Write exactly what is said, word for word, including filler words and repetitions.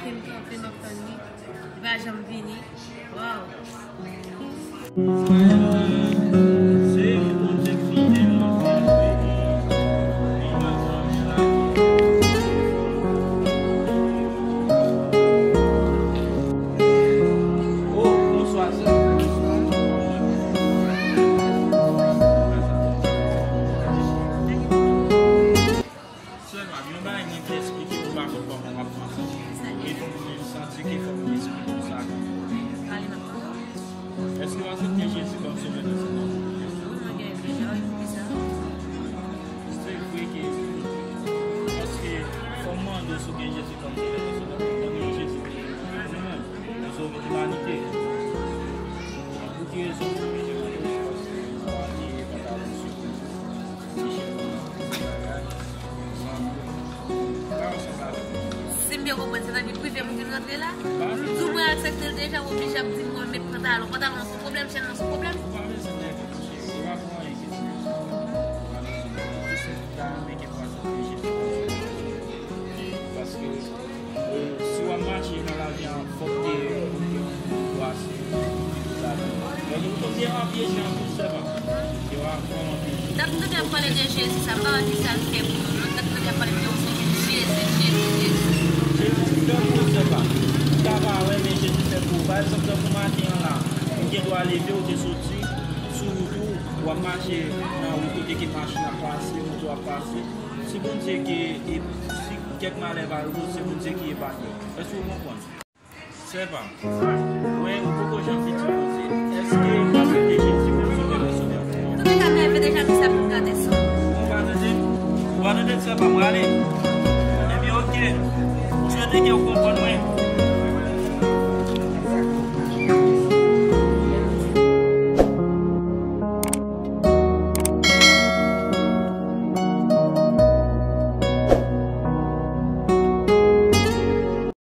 Ke m kanpe, m ap tann li. Li pa janm vini. Waw. Sèlman, yon bagay mwen vle eksplike pou pa konn kòman w ap pran sa. E pou mwen, m santi ke fòk mwen eksplike w sa. Èske w aksepte Jezi kòm Sovè nan vi w? Se vre ke, èske, fò m mande w si w gen Jezi kòm Sovè nan vi w? Mwen, Jezi te vini pou mwen, pou sove limanite. Pou ki rezon pou mwen te mande w? Paske mwen te pantalon sou. Si m byen konprann, se nan vi prive m vin rantre la. M di w mwen aksepte l deja, w oblije ap di m mwen met pantalon. Pantalon an se yon pwoblèm, chèn nan se yon pwoblèm. Paske Si w ap mache nan lavi a, fòk te gen yon dwa se lavi. Mwen, nou konn gen anpil jan anpil sèman. Yo a fè anpil. Dat nou te ap pale de Jezi, sa pa wè ki sa l fè pou nou. Nou dat nou te ap pale de yon sèl Jezi, Jezi, Jezi. Jezi fè pou ou, sèman. Ou ka pa wè, men Jezi fè pou ou. Pa egzanp, tankou maten an la, ou gen dwa leve, ou te soti sou wout ou, w ap mache nan wout kote ke machin ap pase, moto ap pase. Si Bondye ke, e, si kèk malè va rive w, se Bondye ki epanye w. Èske w konprann? Sè pa m. Wè, ou poko janm fiti poze. Èske w aksepte Jezi kòm sovè nan sovè? Ou deja nève deja, ki sa pou m gade sa? Ou pa tande? Ou pa tande, sè pa m, ale. Ebyen, oke. M swete ke w konprann mwen.